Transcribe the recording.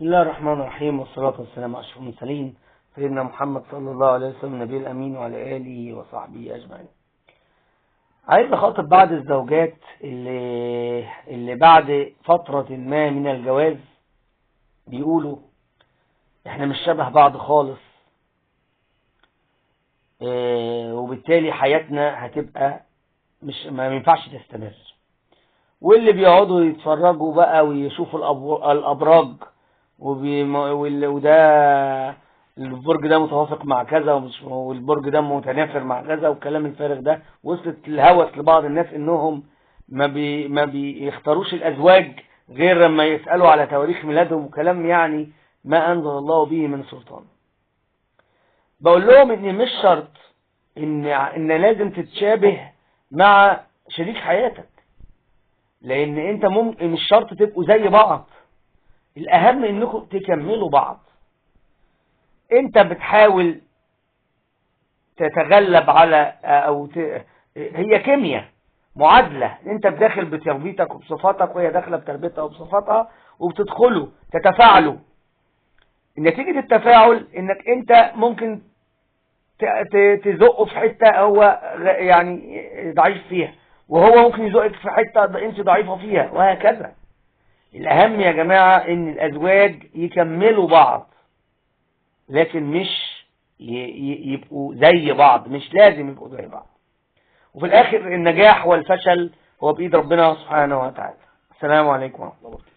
بسم الله الرحمن الرحيم، والصلاة والسلام على أشرف المرسلين سيدنا محمد صلى الله عليه وسلم النبي الأمين وعلى آله وصحبه أجمعين. عايز أخاطب بعض الزوجات اللي بعد فترة ما من الجواز بيقولوا إحنا مش شبه بعض خالص، وبالتالي حياتنا هتبقى مش ما ينفعش تستمر. واللي بيقعدوا يتفرجوا بقى ويشوفوا الأبراج وده البرج ده متوافق مع كذا والبرج ده متنافر مع كذا والكلام الفارغ ده، وصلت الهوس لبعض الناس انهم ما بيختاروش الازواج غير لما يسألوا على تواريخ ميلادهم وكلام يعني ما انزل الله به من سلطان. بقول لهم ان مش شرط ان لازم تتشابه مع شريك حياتك، لان انت ممكن مش شرط تبقوا زي بعض، الاهم انكم تكملوا بعض. انت بتحاول تتغلب على هي كيمياء معادلة، انت بداخل بتربيتك وبصفاتك وهي داخلة بتربيتها وبصفاتها، وبتدخلوا تتفاعلوا. نتيجة التفاعل انك انت ممكن تزقه في حتة هو يعني ضعيف فيها، وهو ممكن يزقك في حتة انت ضعيفة فيها، وهكذا. الاهم يا جماعة ان الازواج يكملوا بعض، لكن مش يبقوا زي بعض، مش لازم يبقوا زي بعض. وفي الاخر النجاح والفشل هو بإيد ربنا سبحانه وتعالى. السلام عليكم ورحمة الله وبركاته.